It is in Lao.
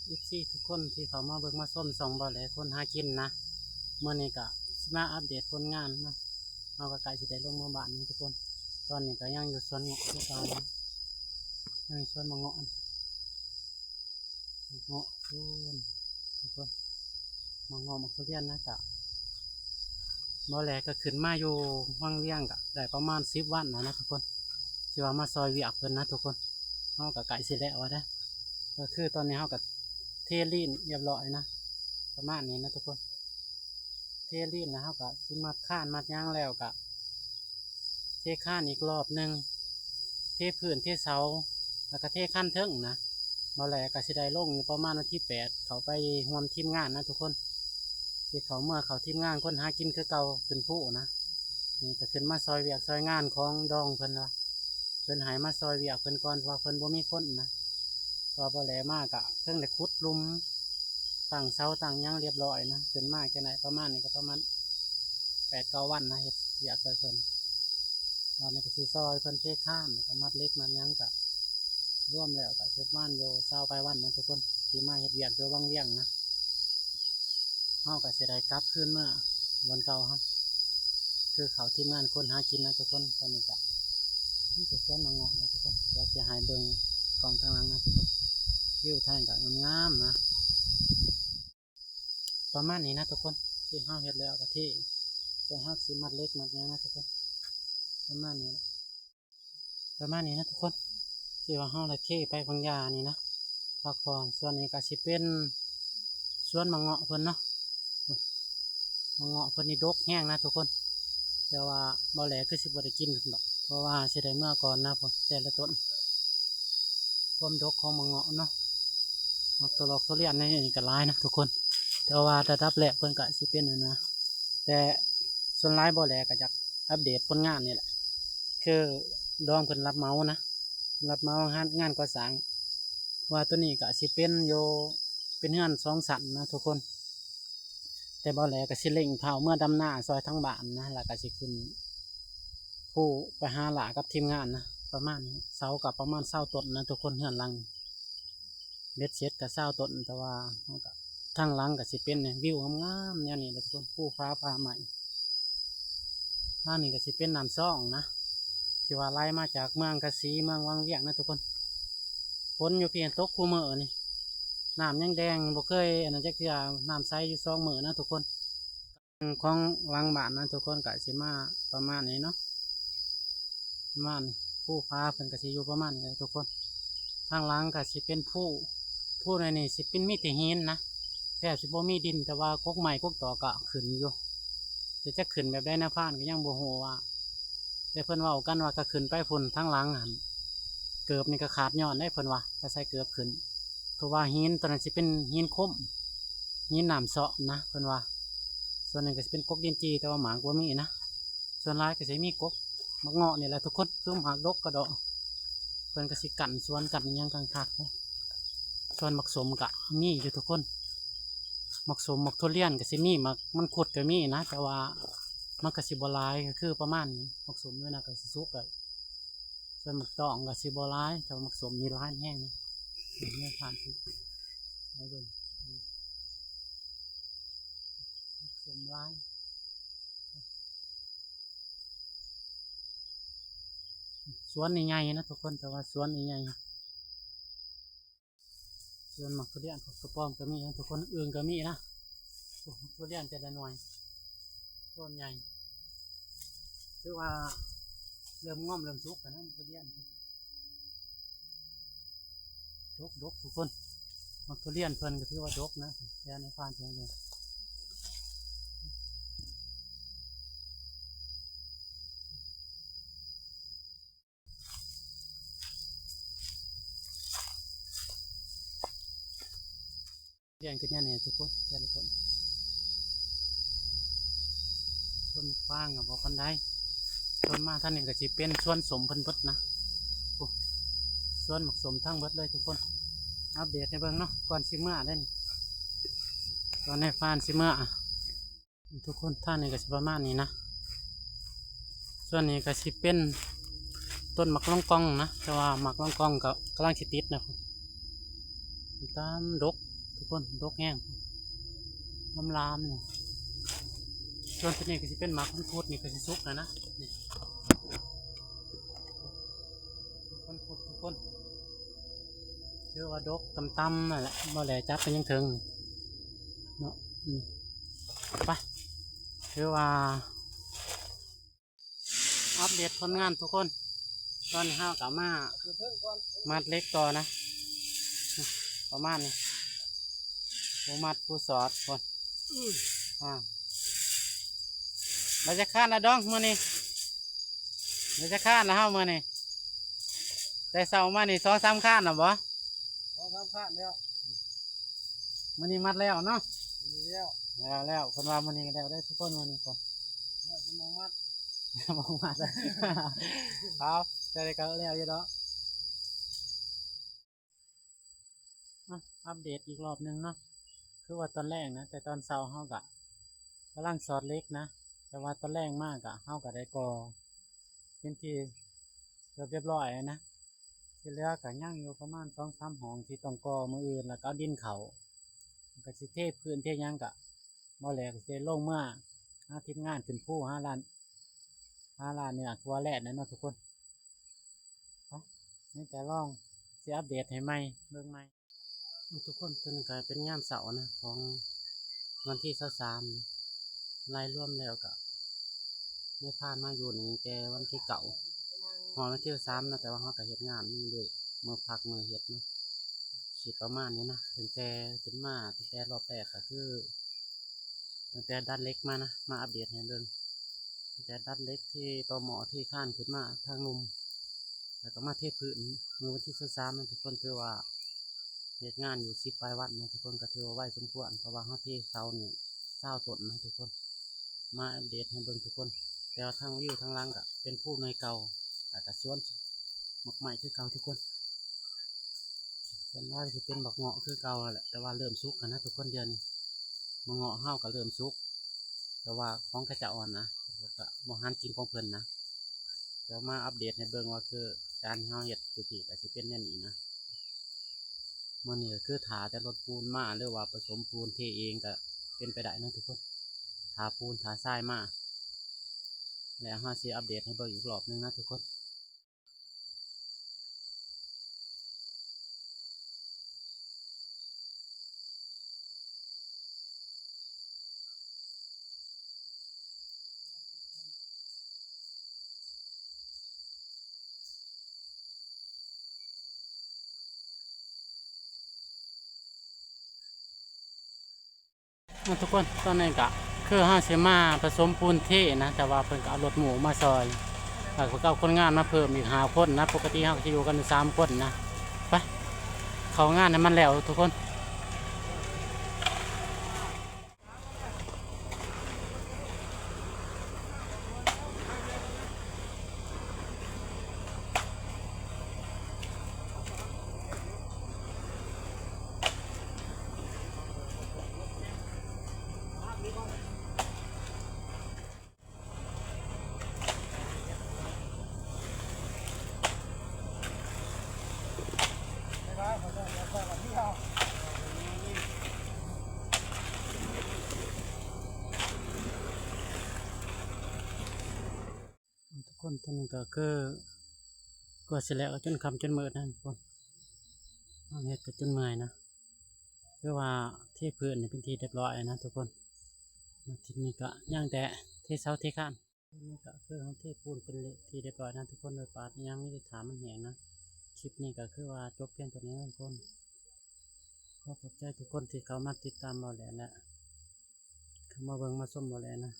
ເອັຟຊີ ທຸກຄົນທີ່ເຂົ້າມາເບິ່ງມາຊົມຊ່ອງບ່າວແຫຼຄົນຫາກິນນະ, ມື້ນີ້ກະຊິມາອັບເດດຜົນງານເນາະ. ເຮົາກະໃກ້ຊິໄດ້ລົງເມືອບ້ານນະທຸກຄົນ. ຕອນນີ້ກະຍັງຢູ່ສວນເງາະຄືເກົ່າ, ຍັງຢູ່ສວນໝາກເງາະ ໝາກເງາະພຸ້ນ ທຸກຄົນ, ໝາກເງາະ ໝາກທຸລຽນນະ. ກະບ່າວແຫຼກະຂຶ້ນມາຢູ່ວັງວຽງກະໄດ້ປະມານສິບວັນແລ້ວນະທຸກຄົນ, ທີ່ວ່າມາຊ່ອຍວຽກເພິ່ນນະທຸກຄົນ. ເຮົາກະໃກ້ຊິແລ້ວແລ້ວເດ້, ກະຄືຕອນນີ້ເຮົາກະເທລີນຮຽບຮ້ອຍນະ, ປະມານນີ້ນະທຸກຄົນ. ເທລີນແລ້ວເຮົາກະຊິມັດຄານມັດຫຍັງແລ້ວກະເທຄານອີກລອບໜຶ່ງ, ເທພື້ນເທເສົາ ແລ້ວກະເທຄັນເທິງນະ. ບ່າວແຫຼກະຊິໄດ້ລົງຢູ່ປະມານວັນທີແປດ ເຂົ້າໄປຮ່ວມທີມງານນະທຸກຄົນ, ຊິເຂົ້າເມືອເຂົ້າທີມງານຄົນຫາກິນຄືເກົ່າ ຂຶ້ນພູນະ. ນີ້ກະຂຶ້ນມາຊ່ອຍວຽກຊ່ອຍງານຂອງດອງເພິ່ນວ່າ ເພິ່ນໃຫ້ມາຊ່ອຍວຽກເພິ່ນກ່ອນ ເພາະວ່າເພິ່ນບໍ່ມີຄົນນະ. ເພາະວ່າບໍ່ແລມາກະເທິງໄດ້ຂຸດຫຼຸມ ຕັ້ງເສົາຕັ້ງຫຍັງຮຽບຮ້ອຍນະ. ຂຶ້ນມາຈັ່ງໃດປະມານນີ້ກະປະມານແປດເກົ້າວັນນະ, ເຮັດວຽກຊ່ອຍເພິ່ນ. ບາດນີ້ກະຊິຊ່ອຍເພິ່ນເທຄານ ແລ້ວກະມັດເຫຼັກມັດຫຍັງ ກະລວມແລ້ວກະຊິປະມານຢູ່ຊາວປາຍວັນນະທຸກຄົນ ທີ່ມາເຮັດວຽກຢູ່ວັງວຽງນະ. ເຮົາກະຊິໄດ້ກັບຄືນເມືອບ່ອນເກົ່າເຮົາ ຄືເຂົ້າທີມງານຄົນຫາກິນນະທຸກຄົນ. ຕອນນີ້ກະມີແຕ່ສວນໝາກເງາະນະທຸກຄົນ, ດຽວຊິໃຫ້ເບິ່ງກ້ອງທາງຫຼັງນະທຸກຄົນ. ວິວທາງນີ້ກະງາມໆນະ, ປະມານນີ້ນະທຸກຄົນ. ທີ່ເຮົາເຮັດແລ້ວກະເທ ແຕ່ເຮົາຊິມັດເຫຼັກມັດຫຍັງນະທຸກຄົນ, ປະມານນີ້ນະ. ປະມານນີ້ນະທຸກຄົນ ທີ່ວ່າເຮົາໄດ້ເທໄປບາງຢ່າງນີ້ນະ ພັກຜ່ອນ. ສ່ວນນີ້ກະຊິເປັນສວນໝາກເງາະເພິ່ນເນາະ, ໝາກເງາະເພິ່ນນີ້ດົກແຮງນະທຸກຄົນ. ແຕ່ວ່າບ່າວແຫຼຄືຊິບໍ່ໄດ້ກິນດອກ ເພາະວ່າຊິໄດ້ເມືອກ່ອນນະ. ແຕ່ລະຕົ້ນ ຄວາມດົກຂອງໝາກເງາະເນາະ, ໝາກທຸລອກທຸລຽນໃນນີ້ກະຫຼາຍນະທຸກຄົນ. ແຕ່ວ່າລະດັບແລກເພິ່ນກະຊິເປັນອັນນະ, ແຕ່ສ່ວນຫຼາຍບ່າວແຫຼກະຢາກອັບເດດຜົນງານນີ້ແຫຼະ. ຄືດອງເພິ່ນຮັບເໝົານະ, ເພິ່ນຮັບເໝົາງານ ງານກໍ່ສ້າງ. ວ່າໂຕນີ້ກະຊິເປັນຢູ່ ເປັນເຮືອນສອງຊັ້ນນະທຸກຄົນ. ແຕ່ບ່າວແຫຼກະຊິເລັ່ງພ້າວເມືອດຳນາຊ່ອຍທາງບ້ານນະ, ແລ້ວກະຊິຂຶ້ນພູໄປຫາຫຼ້າກັບທີມງານນະ. ປະມານນີ້ ເສົາກະປະມານຊາວຕົ້ນນະທຸກຄົນ, ເຮືອນຫຼັງນີ້ ເບັດເສັດກະຊາວຕົ້ນ. ແຕ່ວ່າເຮົາກະ ທາງຫຼັງກະຊິເປັນວິວງາມໆແນວນີ້ແຫຼະທຸກຄົນ, ພູຜາປ່າໄມ້. ທາງນີ້ກະຊິເປັນນ້ຳຊອງນະ ທີ່ວ່າໄຫຼມາຈາກເມືອງກະສີ ເມືອງວັງວຽງນະທຸກຄົນ. ຝົນຢູ່ພີ້ຕົກຄູ່ມື້ນີ້ ນ້ຳຍັງແດງ ບໍ່ເຄີຍອັນນັ້ນຈັກເທື່ອ, ນ້ຳໃສຢູ່ສອງມື້ນະທຸກຄົນ. ຂອງຫຼັງບ້ານນະທຸກຄົນ ກະຊິມາປະມານນີ້ເນາະ, ປະມານພູຜາເພິ່ນກະຊິຢູ່ປະມານນີ້ແຫຼະທຸກຄົນ. ທາງຫຼັງກະຊິເປັນພູ, ພູໃນນີ້ຊິເປັນມີແຕ່ຫີນນະ, ແທບຊິບໍ່ມີດິນ, ແຕ່ວ່າກົກໄມ້ກົກຕອກກະຂຶ້ນຢູ່. ແຕ່ຈະຂຶ້ນແບບໃດນາຍພານກະຍັງບໍ່ຮູ້ວ່າ, ແຕ່ເພິ່ນເວົ້າກັນວ່າກະຂຶ້ນໄປພຸ້ນທາງຫຼັງຫັ້ນ ເກີບນີ້ກະຂາດຍ້ອນເດ້ເພິ່ນວ່າ, ກະໃສ່ເກີບຂຶ້ນ. ເພາະວ່າຫີນໂຕນັ້ນຊິເປັນຫີນຄົມ, ຫີນນ້ຳເຊາະນະເພິ່ນວ່າ. ສ່ວນນີ້ກະຊິເປັນກົກດິນຈີ່ ແຕ່ວ່າໝາກບໍ່ມີນະ. ສ່ວນຫຼາຍກະຊິມີກົກໝາກເງາະນີ້ແຫຼະທຸກຄົນ, ຄືໝາກດົກກະດອກ. ເພິ່ນກະຊິກັ້ນສວນກັ້ນອີ່ຫຍັງຄັກໆເດ້. ສ່ວນໝາກສົ້ມກະມີຢູ່ທຸກຄົນ, ໝາກສົ້ມ ໝາກທຸລຽນກະຊິມີ, ໝາກມັງຄຸດກະມີນະ, ແຕ່ວ່າມັນກະຊິບໍ່ຫຼາຍ, ກະຄືປະມານໝາກສົ້ມນີ້ນະ ກະຊິສຸກແລ້ວ. ສ່ວນໝາກຕອງກະຊິບໍ່ຫຼາຍ, ແຕ່ວ່າໝາກສົ້ມນີ້ຫຼາຍແຮງນະ. ເບິ່ງ ໃຫ້ເບິ່ງ ໝາກສົ້ມຫຼາຍ. ສວນນີ້ໃຫຍ່ນະທຸກຄົນ, ແຕ່ວ່າສວນນີ້ໃຫຍ່. ສວນໝາກທຸລຽນ ຜັກກະປອມກະມີນະທຸກຄົນ, ອຶ່ງກະມີນະ. ໂອ້ ໝາກທຸລຽນແຕ່ລະໜ່ວຍ ຄວາມໃຫຍ່ ຖືວ່າເລີ່ມງອມເລີ່ມສຸກແລ້ວນະ ໝາກທຸລຽນ. ດົກໆ ທຸກຄົນ, ໝາກທຸລຽນເພິ່ນກະຖືວ່າດົກນະ, ແຕ່ໃນຟານເພິ່ນຢູ່ ລ້ຽງຂຶ້ນແນວນີ້ທຸກຄົນ, ແຕ່ລະຕົ້ນ ຕົ້ນໝາກຟາງກະບໍ່ປານໃດ. ຕົ້ນມາທາງນີ້ກະຊິເປັນສວນສົ້ມເພິ່ນເບິດນະ. ໂອ້ ສວນໝາກສົ້ມທັງເບິດເລີຍທຸກຄົນ. ອັບເດດໃຫ້ເບິ່ງເນາະ ກ່ອນຊິເມືອເດ້ນີ້, ກ່ອນໃຫ້ຟານຊິເມືອ. ທຸກຄົນ ທາງນີ້ກະຊິປະມານນີ້ນະ. ສ່ວນນີ້ກະຊິເປັນຕົ້ນໝາກລອງກອງນະ, ແຕ່ວ່າໝາກລອງກອງກະກຳລັງຊິຕິດນະ. ຕາມດົກ ທຸກຄົນ ດົກແຮງ ລາມໆ ນີ້. ສ່ວນຕົວນີ້ກໍຊິເປັນໝາກມັງຄຸດ ນີ້ກໍຊິສຸກແລ້ວນະ ນີ້ ມັງຄຸດທຸກຄົນ ຖືວ່າດົກຕ່ຳໆ ນັ້ນແຫຼະ ບໍ່ແຫຼຈັບໄປຍັງເທິງນີ້ເນາະ. ນີ້ ໄປ ຖືວ່າ ອັບເດດຜົນງານທຸກຄົນ. ຕອນນີ້ເຮົາກໍມາມັດເຫຼັກຕໍ່ນະ ປະມານນີ້ ຜູ້ມັດຜູ້ສອດພຸ້ນ. ອືມ ອ່າ ໄດ້ຈັກຄານລະດອງມື້ນີ້? ໄດ້ຈັກຄານລະເຮົາມື້ນີ້? ແຕ່ເຊົ້າມານີ້ສອງສາມຄານລະບໍ່? ສອງສາມຄານແລ້ວ. ມື້ນີ້ມັດແລ້ວເນາະ? ມື້ນີ້ແລ້ວ ແລ້ວໆ ເພິ່ນວ່າມື້ນີ້ກໍແລ້ວເດ້ທຸກຄົນ ມື້ນີ້ກໍແລ້ວ ແຕ່ໝ່ອງມັດ ໝ່ອງມັດ ເອົາ ແຕ່ກໍແລ້ວຢູ່ດອກ. ອ່ະ ອັບເດດອີກລອບໜຶ່ງເນາະ ຄືວ່າຕອນແລງນະ ແຕ່ຕອນເຊົ້າເຮົາກະກຳລັງສອດເຫຼັກນະ ແຕ່ວ່າຕອນແລງມາກະ ເຮົາກະໄດ້ກໍ່ເປັນທີ່ເກືອບຮຽບຮ້ອຍນະ. ທີ່ເຫຼືອກໍຍັງຢູ່ປະມານສອງສາມຫ້ອງທີ່ຕ້ອງກໍ່ມື້ອື່ນ ແລ້ວກໍເອົາດິນເຂົ້າ ແລ້ວກໍຊິເທພື້ນເທຫຍັງ ກະບໍ່ແຫຼກ ກໍຊິລົງເມືອຫາທີມງານຂຶ້ນພູ ຫາຮ້ານ ຫາຮ້ານເນື້ອຄົວແລດແຫຼະເນາະທຸກຄົນ. ໄປ ມີແຕ່ລອງຊິອັບເດດໃຫ້ໃໝ່ ເບິ່ງໃໝ່. ທຸກຄົນ ຕົວນີ້ກໍເປັນຍາມເຊົ້ານະ ຂອງວັນທີຊາວສາມ ໄລ່ລວມແລ້ວກໍ ໄດ້ຜ່ານມາຢູ່ນີ້ຕັ້ງແຕ່ວັນທີເກົ້າ ຮອດວັນທີຊາວສາມເນາະ ແຕ່ວ່າເຮົາກໍເຮັດງານມີເບີກ ມື້ພັກມື້ເຮັດເນາະ ຊິປະມານນີ້ນະ. ຕັ້ງແຕ່ຂຶ້ນມາ ຕັ້ງແຕ່ລອບແລກກໍຄື ຕັ້ງແຕ່ດັດເຫຼັກມານະ ມາອັບເດດໃຫ້ເບິ່ງ ຕັ້ງແຕ່ດັດເຫຼັກ ເທຕໍ່ໝໍ້ ເທຄານຂຶ້ນມາທາງລຸ່ມ ແລ້ວກໍມາເທພື້ນມື້ວັນທີຊາວສາມນະທຸກຄົນ. ຖືວ່າເຮັດງານຢູ່ສິບປາຍວັນນະທຸກຄົນ ກໍຖືວ່າໄວສົມຄວນ ເພາະວ່າເຮົາເທເສົານີ້ຊາວຕົ້ນນະທຸກຄົນ. ມາອັບເດດໃຫ້ເບິ່ງທຸກຄົນ ແຕ່ວ່າທາງວິວທາງຫຼັງກໍເປັນພູໜ່ວຍເກົ່າ ແລ້ວກໍສວນໝາກໄມ້ຄືເກົ່າທຸກຄົນ. ສ່ວນຫຼາຍຊິເປັນບັກເງາະຄືເກົ່າຫັ້ນແຫຼະ ແຕ່ວ່າເລີ່ມສຸກແລ້ວນະທຸກຄົນ ດຽວນີ້ ບັກເງາະເຮົາກໍເລີ່ມສຸກ ແຕ່ວ່າຂອງເຂົາເຈົ້າຫັ້ນນະ ກໍບໍ່ທັນກິນຂອງເພິ່ນນະ. ດຽວມາອັບເດດໃຫ້ເບິ່ງວ່າ ຄືການທີ່ເຮົາເຮັດຢູ່ພີ້ກໍຊິເປັນແນວນີ້ນະ. ມື້ນີ້ກໍຄືຖ້າແຕ່ລົດປູນມາ ຫຼືວ່າປະສົມປູນເທເອງກໍເປັນໄປໄດ້ນະທຸກຄົນ ຖ້າປູນຖ້າຊາຍມາ ແລ້ວເຮົາຊິອັບເດດໃຫ້ເບິ່ງອີກລອບໜຶ່ງນະທຸກຄົນ. ອ່ະ ທຸກຄົນ ຕອນນີ້ກະຄືເຮົາຊິມາປະສົມປູນເທນະ ແຕ່ວ່າເພິ່ນກະເອົາລົດໝູ່ມາຊ່ອຍ ແລ້ວເຂົາເອົາຄົນງານມາເພີ່ມອີກຫ້າຄົນນະ. ປົກກະຕິເຮົາກະຊິຢູ່ກັນຢູ່ສາມຄົນນະ. ໄປ ເຂົ້າງານໃຫ້ມັນແລ້ວທຸກຄົນ. ທຸກຄົນ ຕອນນີ້ກໍຄື ກວ່າຊິແລ້ວກໍຈົນຄ່ຳຈົນມືດນະທຸກຄົນ ເຮົາເຮັດກໍຈົນເມື່ອຍນະ. ຄືວ່າເທພື້ນນີ້ເປັນທີ່ຮຽບຮ້ອຍນະທຸກຄົນ ມາທີນີ້ກໍຍັງແຕ່ເທເສົາເທຄານ. ນີ້ກໍຄືເຮົາເທປູນເປັນທີ່ຮຽບຮ້ອຍນະທຸກຄົນ ໂດຍປາດຍັງມີແຕ່ຖ້າມັນແຫ້ງນະ. ຄລິບນີ້ກໍຄືວ່າຈົບພຽງເທົ່ານີ້ນະທຸກຄົນ. ຂໍຂອບໃຈທຸກຄົນທີ່ເຂົ້າມາຕິດຕາມເບົາແຫຼນ ແລະ ເຂົ້າມາເບິ່ງມາຊົມເບົາແຫຼນນະ.